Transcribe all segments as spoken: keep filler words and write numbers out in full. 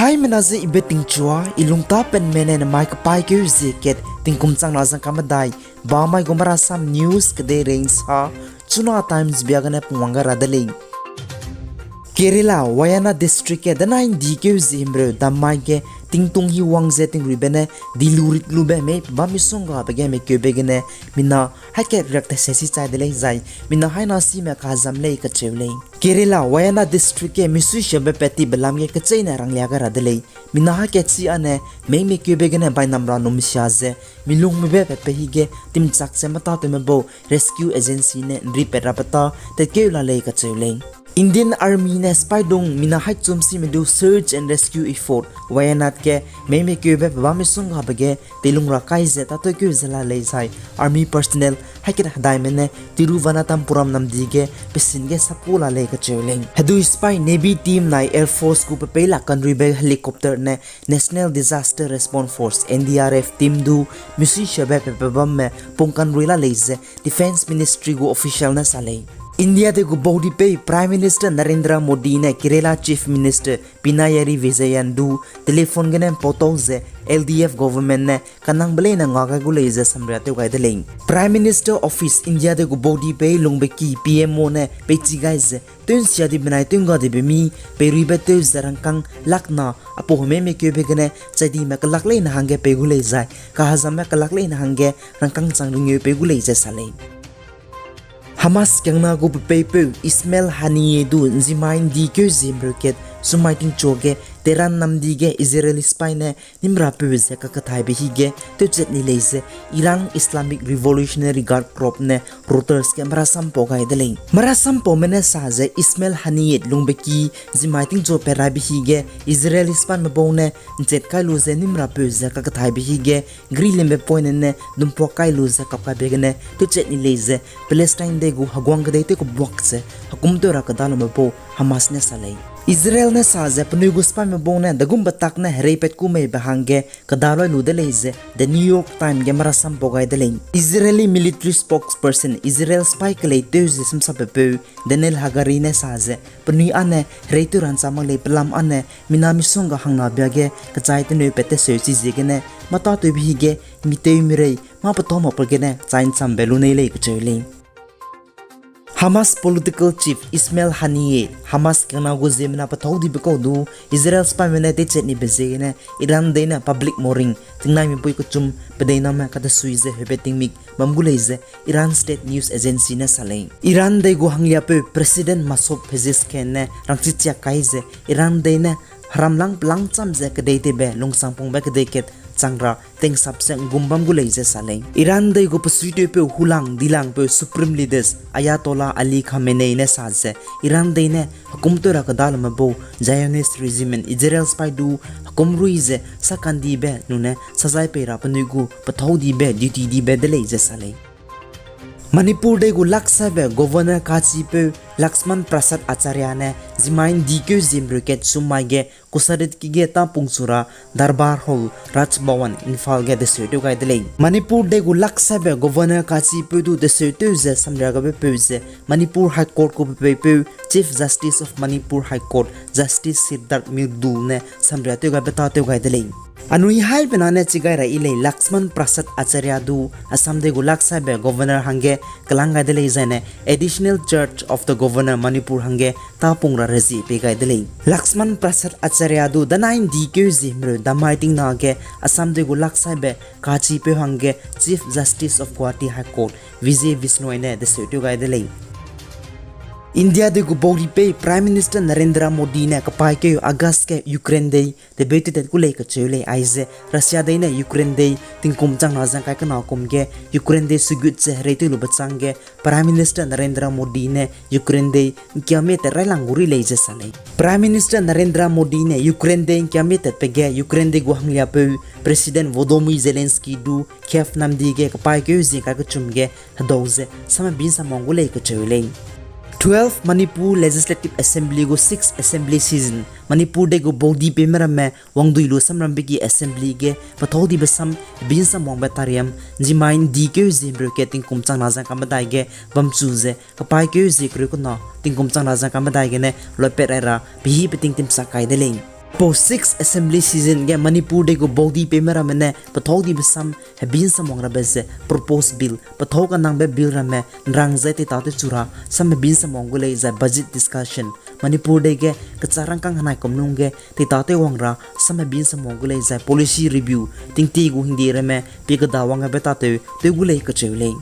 Haimena ze ibe tingchua, i lungtapenme ne nemai kepaîkeu zie kat tingkum chang na zangka medai, bamai gu Marasam News kedei rei nsa, Chuna Times bia gene pungwang gai ra de lei. Kerala, Wayanad District ge danai ndikeu zie himreu dammai ge tingtung hi wang ze tingruibe ne dilu ritlube mei pebam misonggabe ge mekeube gene mina haî kat riak tese si chai de lei zai, mina haî na sime kazam lei kacheu lei. Kerala, Wayanad District ge misuisiabe pat tibe lam ge kecheîne ranglia gai ra de lei. Mina haî kat si â ne mei mekeube gene bainam ra num sia ze, milungmebe pat pe hi ge timchak ze matâtewme bau rescue agency ne nripat rabe tâ tatkeu la lei kacheu lei. Indian Army ne sipaidung mina haî chum sime du search and rescue effort Wayanad ge mei mekeube pebam misonggabe ge teilung ra kai ze tâtewkeu ze la lei zai, army personnel haî kat hedaime ne Tiruvananthapuram namdi ge pesin ge sapku la lei kacheu lei. Hedui sipai Navy team nai Air Force gu pepeila kanruibe helicopter ne National Disaster Response Force, N D R F team du misuisiabe pat pe bamme pungkanrui la lei ze Defence Ministry gu official ne sa lei. India dei gu baudipeu Prime Minister Narendra Modi ne Kerala Chief Minister Pinarayi Vijayan du telephone gene ’mpautau ze L D F government ne kanangbe leine nga gai gu lei ze samria tew gai de lei. Prime Minister Office India dei gu baudipeu lungbe ki P M O ne peichi gai ze tew ’nsia dibe benai tew ’ngga dibe mi peiruibe tew ze rangkâng lakna apau hemei mekeube gene chai dime kelak leine hangge pei gu lei zai, kahezamme kelak leine hangge rangkâng chang ringeu pei gu lei ze sa lei. Hamas kiangna gu pepeipeu Ismail Haniyeh du ’nzimai ’ndikeu zie himreu kat sumai tingchu ge Tehran namdi ge Israel sipai ne nimrapeu ze kakethaibe hi ge tewchat ni lei ze Iran Islamic Revolutionary Guard Corps ne Reuters ge marasam pau gai de lei. Marasampaume ne sa ze Ismail Haniyeh lungbe ki ’nzimai tingchu pat raibe hi ge Israel sipaime bau ne ’nchet kai lu ze nimrapeu ze kakethaibe hi ge gri lembe poine ne dumpuak kai lu ze kap kaibe gene tewchat ni lei ze Palestine dei gu heguang kedei tew kebuak ze hekum tew ra kedalume bau Hamas ne sa lei. Israel ne sa ze penui gu sipaime bau ne degumbe tak ne hereipat ku meibe hangge kedaloi lu de lei ze The New York Times ge marasam pau gai de lei. Israeli military spokesperson Israel sipai kelei tew ze semsapepeu Daniel Hagari ne sa ze penui â ne hereitew ra ’nchâ mak lei pelam â ne mina misongga hangna bia ge kechai teneu pat teseu chiziegene matâtewbe hi ge mitew mirei mâ petâu makbe gene chai ’nchambe lu nei lei kacheu lei. Hamas political chief Ismail Haniyeh, Hamas kiangna gu ziemmena pethâu dibe kau du Israel sipaime ne tewchat nibe ziegene Iran dei ne public mourning, tingnaimipui kechum pedeiname katesui ze heube tingmik bam gu lei ze Iran State News Agency ne sa lei. Iran dei gu hangliapeu President Masoud Pezeshkian ne rangchichiak kai ze Iran dei ne heramlang pelangcham ze kedei tewbe lungsangpungbe kedei kat chang ra tengsap ze ’nggum bam gu lei ze sa lei. Iran dei gu pesuitewpeu hulang dilangpeu Supreme Leaders Ayatollah Ali Khamenei ne sa ze Iran dei ne hekum tew ra kedalume bau Zionist regime Israel sipai du hekum rui ze sakandibe nune sazai pei ra penui gu pethâu dibe duty dibe de lei ze sa lei. Manipur dei gu laksaibe Governor kachipeu Laxman Prasad Acharya ne zimai ’ndikeu zie himreu kat sumai ge Kusarategui ge tâpung chu ra Darbar Hall, Raj Bhavan, Imphal ge deseu tew gai de lei. Manipur dei gu laksaibe Governor kachipeu du deseu tew ze samria gabepeu ze Manipur High Court gu pepeipeu Chief Justice of Manipur High Court Justice Siddharth Mirdu ne samria tew gaibe tâtew gai de lei. Anui haibena ne chi gai ra yi lei Laxman Prasad Acharya du Assam dei gu laksaibe Governor hangge kelang gai de lei zaine Additional Charge of the Governor Manipur hangge tâpung ra rezie pei gai de lei. Laxman Prasad Acharya du danai ’ndikeu zie himreu dammai tingna ge Assam dei gu laksaibe kachipeu hangge Chief Justice of Guwahati High Court Vijay Bishnoi ne deseu tew gai de lei. India dei gu baudipeu Prime Minister Narendra Modi ne kepaîkeu August ge Ukraine dei tebeu tetat gu lei kacheu lei aize Russia dei ne Ukraine dei tingkum chang na zeng kai kena kum ge Ukraine dei sugut ze hereitew lube chang ge Prime Minister Narendra Modi ne Ukraine dei ’ngkiame tat railang gu ri lei ze sa lei. Prime Minister Narendra Modi ne Ukraine dei ’ngkiame tatbe ge Ukraine dei gu hangliapeu President Volodymyr Zelensky du Kyiv namdi ge kepaîkeu zie kai kechum ge hedau ze same binsam wang gu lei kacheu lei. Twelve Manipur Legislative Assembly gu six assembly session, Manipur dei gu baudipeume ramme wangdui lu samrambe ki assembly ge pethâu dibe sam binsam wangbe tariam ’nzimai ’ndikeu zie himreu kat tingkum chang na zeng ka medai ge bamchu ze kepaîkeu zie kereu kena tingkum chang na zeng ka medai gene loipat rai ra pehî peting timchak kai de lei. Pau six assembly season ge Manipur dei gu baudi peime ramme ne pethâu dibe sam hebi nsam wang rabe ze proposed bill, pethâu kanangbe bill ramme nrang zai teitatewchu ra sam hebi nsam wang gu lei zai budget discussion, Manipur dei ge kechâ rangkâng henai kum lungge teitatew wang ra sam hebi nsam wang gu lei zai policy review, tingtie gu hingde ramme pie keda wang gabe tatew tew gu lei kacheu lei.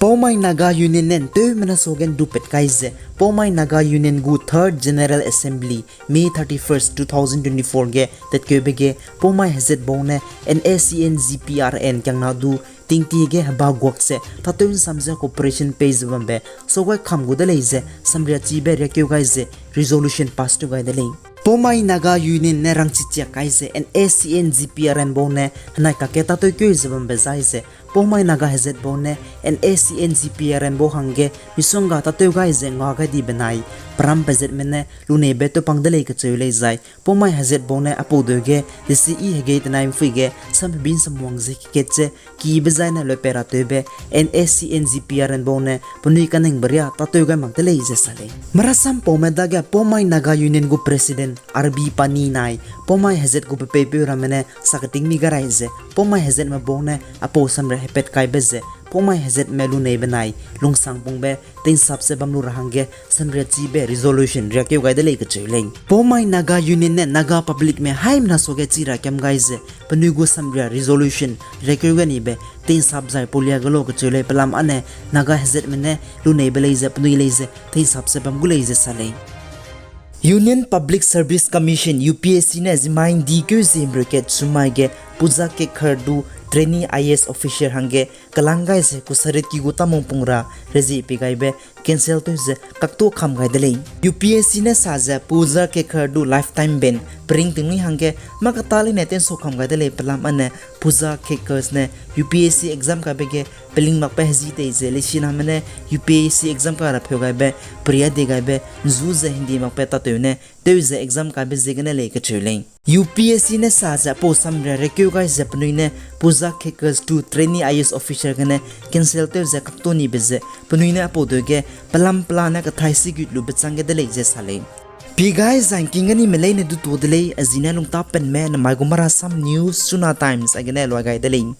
Poumai Naga Union ne ’nteumena suage ’ndupat kai ze Poumai Naga Union gu Third General Assembly, May thirty-first, two thousand twenty-four ge tatkeube ge Poumai hezat bau ne N A C N G P R N kiangna du tingtie ge heba guak ze tatew ’nsam ze cooperation pei ze bambe saugai kam gu de lei ze samriachibe riakeu gai ze resolution pass tew gai de lei. Poumai Naga Union ne rangchichiak kai ze N A C N G P R N bau ne henai kakge tatew keu ze bambe zai ze Poumai Naga hezat bau ne N A C N G P R N bau hangge misongga tatew gai ze nga gai di benai peram pezatme ne luneibe tewpang de lei kacheu lei zai Poumai hezat bau ne aipau deu ge desi i hegei tenai ’mpui ge sam hebi ’nsam wang ze kikat ze kibe zai ne loipe ratewbe N A C N G P R N bau ne penui kaningbe ria tatew gai mak de lei ze sa lei. Marasam paume dage Poumai Naga Union gu President R B Pani nai Poumai hezat gu pepeipeu ramme ne sa keting mi garai ze Poumai hezatme bau ne aipau samria hepat kaibe ze Poumai hezatme lunei benai lungsangpungbe teinsap ze bam lu ra hangge samriachibe resolution riakeu gai de lei kacheu lei. Poumai Naga Union ne Naga publicme haimena suage chi ra kiam gai ze penui gu samria resolution riakeu gai nibe teinsap zai paulia ge lau kacheu lei. Pelam âne Naga hezatme ne luneibe lei ze penui lei ze teinsap ze bam gu lei ze sa lei. Union Public Service Commission, U P S C ne zimmai ’ndi keu zimreu kat sumai ge Pooja Khekar du trainee I A S officer hangge kelang gai ze kusaritki gu tamung pung ra rezie pei gaibe cancel tew ze kaktu kam gai de lei. U P S C ne sa ze Pooja Khekar du lifetime ban peringting ni hangge mâ kata leine tensau kam gai de lei. Pelam âne Pooja Khekar ne U P S C exam kaibe ge peling makbe hezi tei ze leisiname ne U P S C exam kai ra pheu gaibe, peria die gaibe, ’nzu ze hingdi makbe tatew ne tew ze exam kaibe ziegene lei kacheu lei. U P S C ne sa ze aipau samria riakeu gai ze penui ne Pooja Khekar du trainee I A S officer gene cancel tew ze kaktu nibe ze penui ne aipau deu ge pelam pela ne kathai sigut lube chang ge de lei ze sa lei. Pi gai zangking gani me leine du tu de lei, a zi ne lungtapenme nemai gu Marasam News, Chuna Times, a gene luai gai de lei.